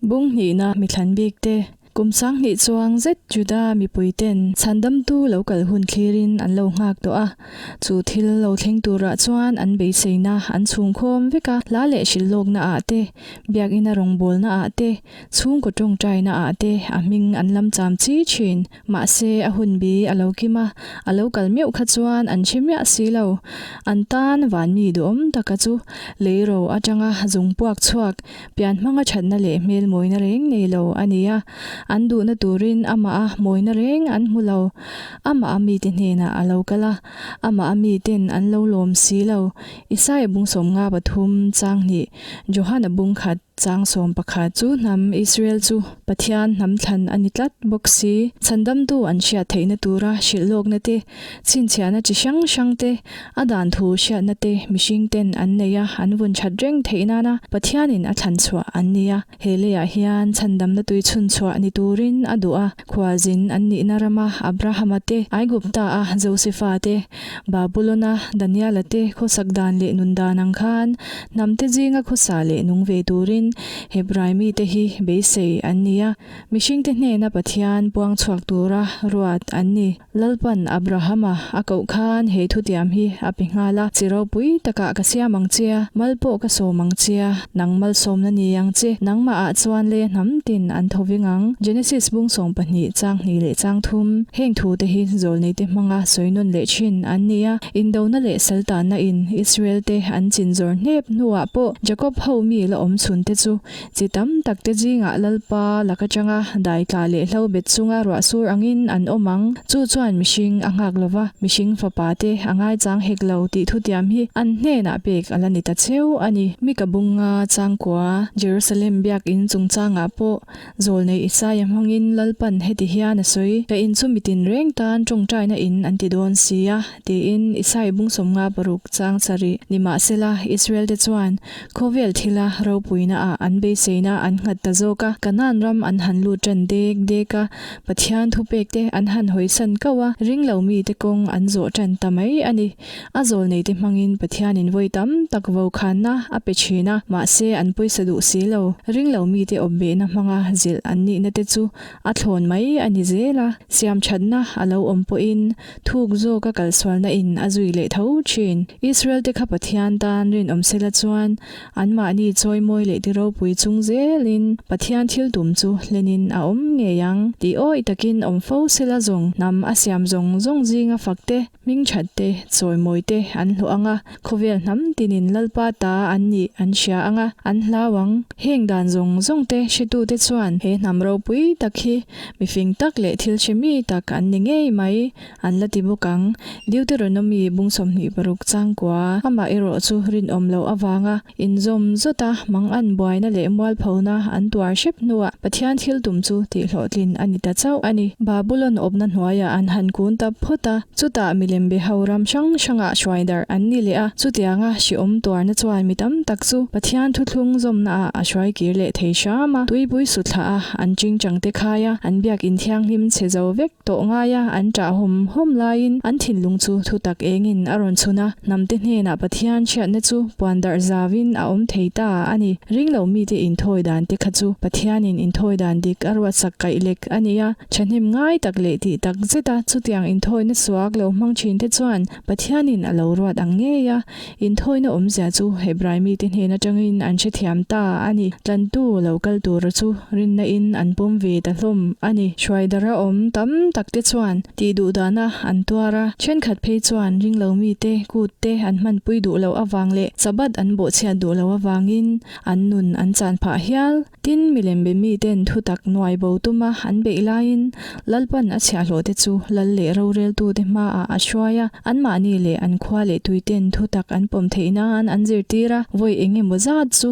Bung hnihna mi thlan bik te, Kum 2000 chuang zet Juda mipuiten chhandamtu lo kal hun thlirin an lo nghak tawh a. Chu thil lo thleng turah chuan an beiseina an chhungkhawm vek a, hla leh hrilhlawkna ah te, biakina rawngbawlna ah te, chhungkaw tawngtaina ah te a hming an lam cham chi thin. Mahse a hun bi a lo kim a, a lo kal meuh kha chuan an hre miah si lo. An tan vanmi duhawm taka chu leiro atanga zung puak chhuak Pian hmanga thatna leh hmel mawina reng nei lo a ni a, an duhna turin amah a mawina reng an hmu lo. Amah a mite hnenah a lo kal a, amah a miten an lo lawm si lo. Isaia bung 53 chang hnih, Johana bung khat chang 11. Chu hnam Israel chu Pathian hnam thlan a ni tlat bawk si. Chhandamtu an hriat theihna tura hrilh lawkna te Chhinchhiahna chi hrang hrang te, a dan thu hriatna te mihring ten an nei a, an vun that reng theih nana Pathianin a thlan chhuah an ni a. He leiah hian chhandamna tui chhun chhuah ni turin a duh a, khualzin an nihna rama Abrahama te, Aigupta-a Josefa te, Babulona Daniela te khawsak dan leh nun dan ang khan hnam te zinga khawsa leh nung ve turin Hebrai mite hi beisei an ni a. Mihringte hnena Pathian puang chhuak tura ruat an ni. Lalpan Abrahama a koh khan he thutiam hi a pe nghal a, Chi ropui takah ka siam ang che a, mal pawh ka sawm ang che a, nang malsawmna ni ang che, nangmah ah chuan le hnam tin an tho ving ang. Genesis bung 12 chang hnih leh chang thum, Heng thu te hi zawlneite hmanga sawi nawn leh thin an ni a, indona leh saltanna in Israel te an chin zawr hnep hnuah pawh Jacob ho mi la awm chhun te chu Chi tam tak te zingah Lalpa lak atanga daitla leh hlo bet chunga ruah sur angin an awm ang. Chu chuan mihring a nghak lova, mihring fapa te a ngaichang hek lo tih thutiam hi an hnenah pek a la ni ta cheu a ni. Mika bunga changkua Jerusalem biakinn chungchangah pawh Zawlnei Isaia hmangin Lalpan heti hian a sawi, Ka in chu mitin reng tan tawngtaina in an ti dawn si a, tiin Isai bung 56 chang sarih. Nimahsela, Israel te chuan Khawvel thila ropuina ah an beiseina an nghat ta zawk a, Kanaan ram an han lut tan dek dek a, Pathian thupek te an han hawisan kauh a, ringlo mite kawng an zawh tan ta mai a ni. A zawlneite hmangin Pathianin vawi tam tak vokhanna a pe thin a, mahse an pawisa duh si lo. Ringlo mite awpbehna hmanga zilh an nihna te chu a thlawn mai a ni zel a, siamthatna a lo awm pawhin Thuk zawka kalsualna in a zui leh tho thin. Israel te kha Pathian tan rinawm sela chuan anmahni chawimawi leh ti ropui chung zelin Pathian thil tum chu hlenin a awm ngei ang. Tih awih takin awm fo sela zawng hnam a siam zawng zawng zinga fak te, hmingthat te, chawimawi te an hlawh ang a, khawvel hnam tinin Lalpa ta an nih an hria ang a, an hlau ang. Heng dan zawng zawng te hretute chuan he hnam ropui tak hi Mifing tak leh thil hre mi tak an ni ngei mai, an la ti bawk ang. Deuteronomy bung 26 changkua, amah erawh chu rinawm loh avanga inzawm zawt a, mang an buaina leh mualphona an tuar hrep hnuah Pathian thil tum chu tihhlawhtlin a ni ta chauh a ni. Babulon awpna hnuaiah an han kun ta phawt a, chutah milem be ho ram hrang hrangah hruai darh an ni leh a, chutianga hrehawm tuarna chuan mi tam tak chu Pathian thuthlung zawmnaah a hruai kir leh thei hram a, tuipui suthlah a An chingchang te khai a, an biak inthianghlim chhe zo vek tawh ngai a, an ṭah hawm hawm laiin an thinlung chu thutak engin a rawn chhun a, hnamte hnenah Pathian hriatna chu puan darh zauvin a awm thei ta a ni. Ringlo mite inthawi dan te kha chu Pathianin inthawi dan dik a ruatsak kaih lek a ni a, ṭhahnem ngai tak leh tih tak zeta chutiang inthawina suak lo hmang ṭhin te chuan Pathianin a lo ruat ang ngei a, Inthawina awmzia chu Hebrai mite hnen atangin an hrethiam ta a ni. Tlantu lo kal tura chu rinna in an pawm ve ta hlawm a ni. Hruaidara awm tam tak te chuan tih duh dahna an tuar a, thenkhat phei chuan ringlo mite kut te an hmanpui duh loh avang leh Sabbath an bawhchhiat duh loh avangin an nun an chan phah hial. Tin, milem be miten thutak nuai bo tuma an beih laiin Lalpan a chhiahhlawhte chu lal leh roreltute hmaah a hruai a, anmahni leh an khua leh tuiten thutak an pawm theih nan an zirtir a. Vawi eng emaw zat chu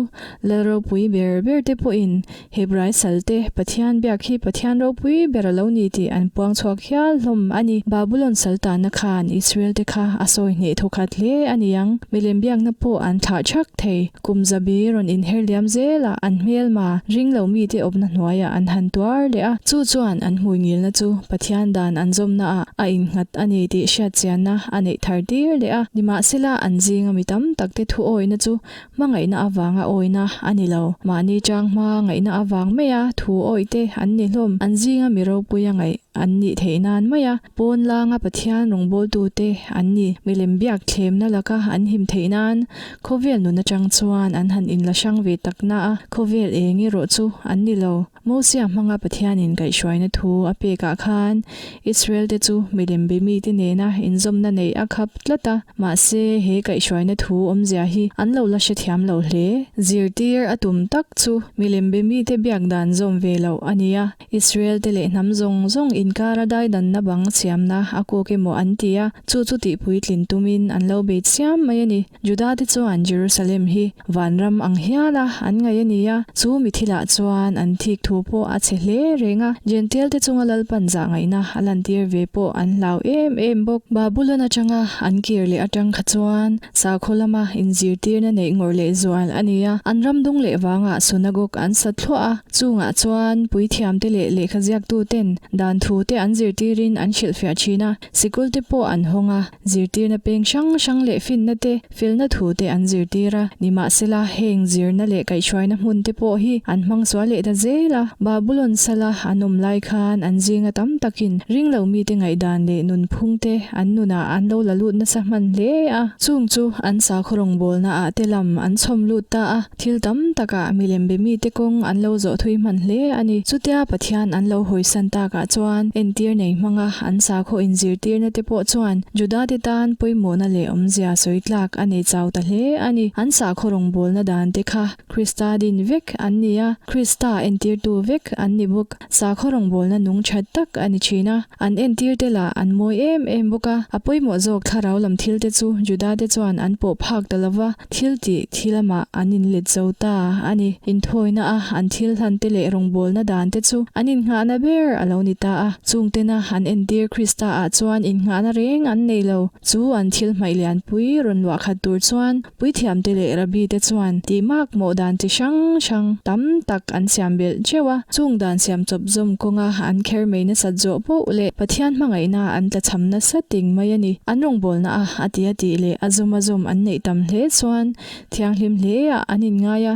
lal ropui ber berte pawhin Hebrai salte Pathian biak hi Pathian ropui ber a lo ni tih an puang chhuak hial hlawm a ni. Babulon saltana khan Israelte kha a sawi hneh thawkhat hle a ni ang. Milem biakna pawh an thlah thak thei. Kum zabi rawn inher liam. liam zelah an hmelma ring lo mite awpna hnuaiah an han tuar leh a. Chu chuan an hmuingilna chu Pathian dan an zawmnaah a innghat a ni tih hriatchianna a neih thar tir leh a. Nimahsela an zinga mi tam takte thu awihna chu hmangaihna avanga awihna a ni lo. Mahni chang hma ngaihna avang maia thu awihte an ni hlawm. An zinga mi ropuia ngaih an nih theih nan maia pawn langa Pathian rawngbawltute an ni. Milem biak thlemna laka an him theih nan khawvel nun atang chuan an han inla hrang ve tak na a, khawvel eng erawh chu an ni lo. Mosia hmanga Pathianin kaihhruaina thu a pekah khan Israelte chu milem be mite nena inzawmna neih a khap tlat a, mahse he kaihhruaina thu awmzia hi an lo la hrethiam lo hle. Zirtir a tum tak chu milem be mite biak dan zawm ve loh a ni a, Israelte leh hnam zawng zawng inkara daidanna bang siamna a kawk emaw an ti a, chu chu tihpuitlin tumin an lo bei chiam mai a ni. Judate chuan Jerusalem hi vanram ang hiala an ngaih a ni a, chu mi thilah chuan an thik thu pawh a chhe hle reng a, Jentail-te chunga Lalpan zah ngaihna a lantir ve pawh an hlau em em bawk. Babulon atanga an kir leh atang kha chuan sakhaw lama inzirtirna neih ngawrh leh zual a ni a, an ram dung leh vangah sunagog an sa thluah a, chungah chuan puithiamte leh lehkhaziaktuten dan thute an zirtirin an hrilhfiah thin a, sikulte pawh an hawng a. Zirtirna peng hrang hrang leh finna te, felna thu te an zirtir a. Nimahsela, heng zirna leh kaihhruaina hmun te pawh hi an hmang sual leh ta zel a. Babulon sala an awm lai khan an zinga tam takin ringlo mite ngaihdan leh nunphung te an nunah an lo la lut nasa hman hle a. Chung chu an sakhaw rawngbawlna ah te lam an chhawm lut ta a. Thil tam takah milem be mite kawng an lo zawh thui hman hle a ni. Chutia Pathian an lo hawisan takah chuan entir nei hmanga an sakhaw inzirtirna te pawh chuan Judate tan pawimawhna leh awmzia sawi tlak a nei chau ta hle a ni. An sakhaw rawngbawlna dan te kha Krista din vek an ni a, Krista entirtu vek an ni bawk. Sakhaw rawngbawlna nung that tak a ni thin a, an entir te lah an mawi em em bawk a. A pawimawh zawk thlarau lam thil te chu Judate chuan an pawh phak ta lova, Thil tih thil amah an inlet zo ta a ni. Inthawina a an thil hlan te leh rawngbawlna dan te chu an innghahna ber a lo ni ta a. Chungtena an entir Krista ah chuan innghahna reng an nei lo. Chu an thil hmaih lianpui rawn luah khat tur chuan puithiamte leh rabbi te chuan tih mak mawh dan chi hrang hrang tam tak an siam belh teuh a. Chung dan siam chawp zawm kawnga an kher mai nasat zawh poh leh Pathian hmangaihna an tlachham nasa ting mai a ni. An rawngbawlna a a ti a tih leh a zawm a zawm an neih tam hle chuan thianghlim hle ah an inngai a,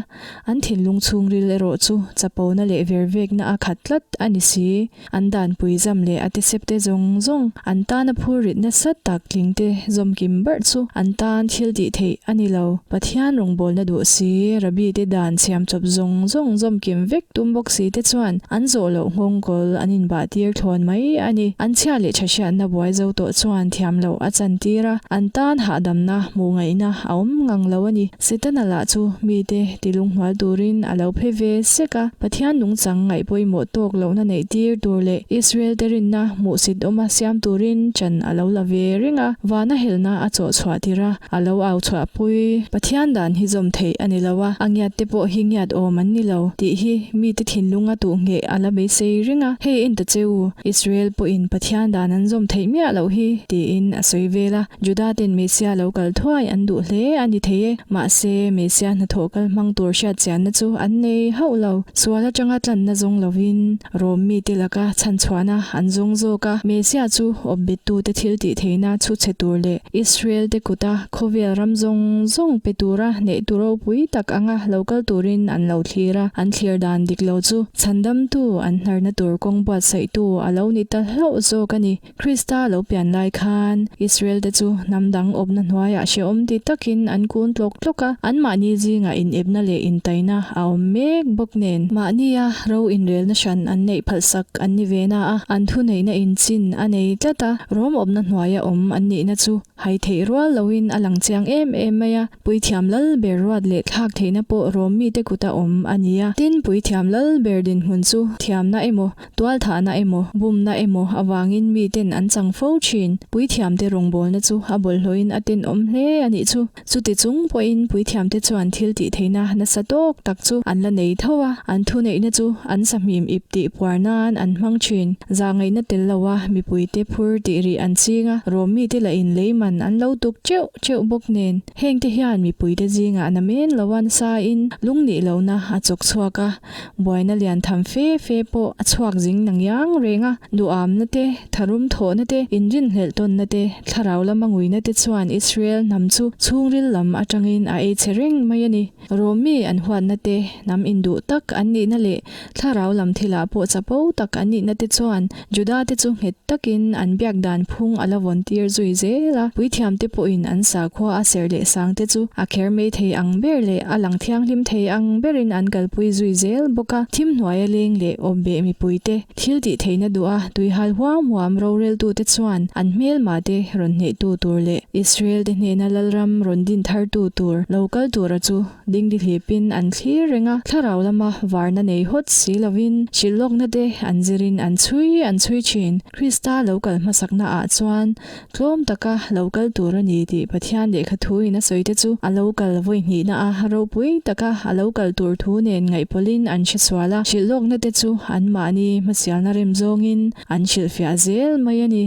an thinlung chhungril erawh chu chapona leh vervekna a khat tlat a ni si. An danpui zam leh a tisepte zawng zawng an tana phur rit nasa tak tlingte zawmkim barh chu an tan thil tih theih a ni lo. Pathian rawngbawlna duh si, Rabbi te dan siam chawp zawng zawng zawmkim vek tum bawk si te chuan an zawh loh nghawngkawl an inbah tir thlawn mai a ni. An chhia leh tha hriatna buai zo tawh chuan thiam loh a chan tir a, an tan hahdamna hmuh ngaihna a awm ngang lo a ni. Setana lah chu mite ti lunghnual turin a lo phe ve sek a, Pathian nungchang ngaih pawimawh tawk lohna neih tir tur leh Israel te rinna hmuhsit awma siam turin chan a lo la ve reng a, vana helna a chawh chhuah tir a, a lo au chhuah pui. Pathian dan hi zawm theih a ni lo a, a ngiat te pawh hi ngiat awm an ni lo tih hi mite thinlunga tuh ngheh a la beisei reng a, hei en ta che u, Israel pawhin Pathian dan an zawm theih miah loh hi tiin a sawi vel a. Juda ten Messia lo kal thuai an duh hle a ni thei e, mahse Messia hnathawh kal hmang tur hriat chianna chu an nei hauh lo. Sual atanga tlanna zawng lovin Rom mite laka chhanchhuahna an zawng zawk a, Messia chu awpbettute thil tih theihna chhu chhe tur leh Israel te kuta khawvel ram zawng zawng pe tura hnehtu ropui tak anga lo kal turin an lo thlir a, an thlir dan dik lo chu chhandamtu an hnarna tur kawng buatsaihtu a lo ni ta hlauh zawk a ni. Krista lo pian lai khan Israel-te chu hnam dang awpna hnuaiah hrehawm ti takin an kun tlawk tlawk a, anmahni zingah inepna leh intaina a awm mek bawk nen. Mahnia ro inrelna hran an neih phalhsak an ni ve na a, an thuneihna inchin a nei tlat a, rawm awpna hnuaia awm an nihna chu hai theih rual loin a lang chiang em em mai a. Puithiam lal ber ruat leh thlak theihna pawh rawm mite kuta awm a ni a. Tin, puithiam lal ber dinhmun chu thiamna emaw, Tualthahna emaw, bumna emaw avangin miten an chang fo thin. Puithiamte rawngbawlna chu a bawlhhlawhin a tenawm hle a nih chu. Chuti chung pawhin puithiamte chuan thil tih theihna nasa tawk tak chu an la nei tho a, an thuneihna chu an sahmim ip tih puar nan an hmang thin. Zahngaihna tel loa mipuite phur tih rih an ching a, Rom mite lahin lei man an lo tuk teuh teuh bawk nen. Hengte hian mipuite zingah namen loa nasain lungnih lohna a chawk chhuak a, buaina lian tham fe fe pawh a chhuak zing na ngiang reng a. Duhamna te, tharum thawhna te, inrinhlelh tawnna te, thlarau lama nguina te chuan Israel hnam chu chhungril lam atangin a ei chhe reng mai a ni. Rom mi an huatna te, hnam induh tak an nihna leh thlarau lam thilah pawh chapo tak an nihna te chuan Juda te chu nghet takin an biak dan phung a la vawn tir zui zel a. Puithiam te pawhin an sakhua a serh leh sang te chu a kher mai thei ang ber leh a lang thianghlim thei ang berin an kalpui zui zel bawk a. Thim hnuaia leng leh awpbeh mipui te thil tih theihna duh a tuihal huam huam roreltute chuan an hmelma te rawn hnehtu tur leh Israel te hnena Lalram rawn din thartu tur lo kal tura chu dingdi hlipin an thlir reng a, thlarau lama varna nei hawt si lovin hrilhlawkna te an zirin an chhui an chhui thin. Krista lo kal hmasakna ah chuan Tlawm taka lo kal tur a ni tih Pathian lehkha thuin a sawi te chu a lo kal vawi hnihna a, ropui taka a lo kal tur thu nen ngaihpawlhin an hre sual a, hrilhlawkna te chu anmahni hmasialna rem zawngin an hrilhfiah zel mai a ni.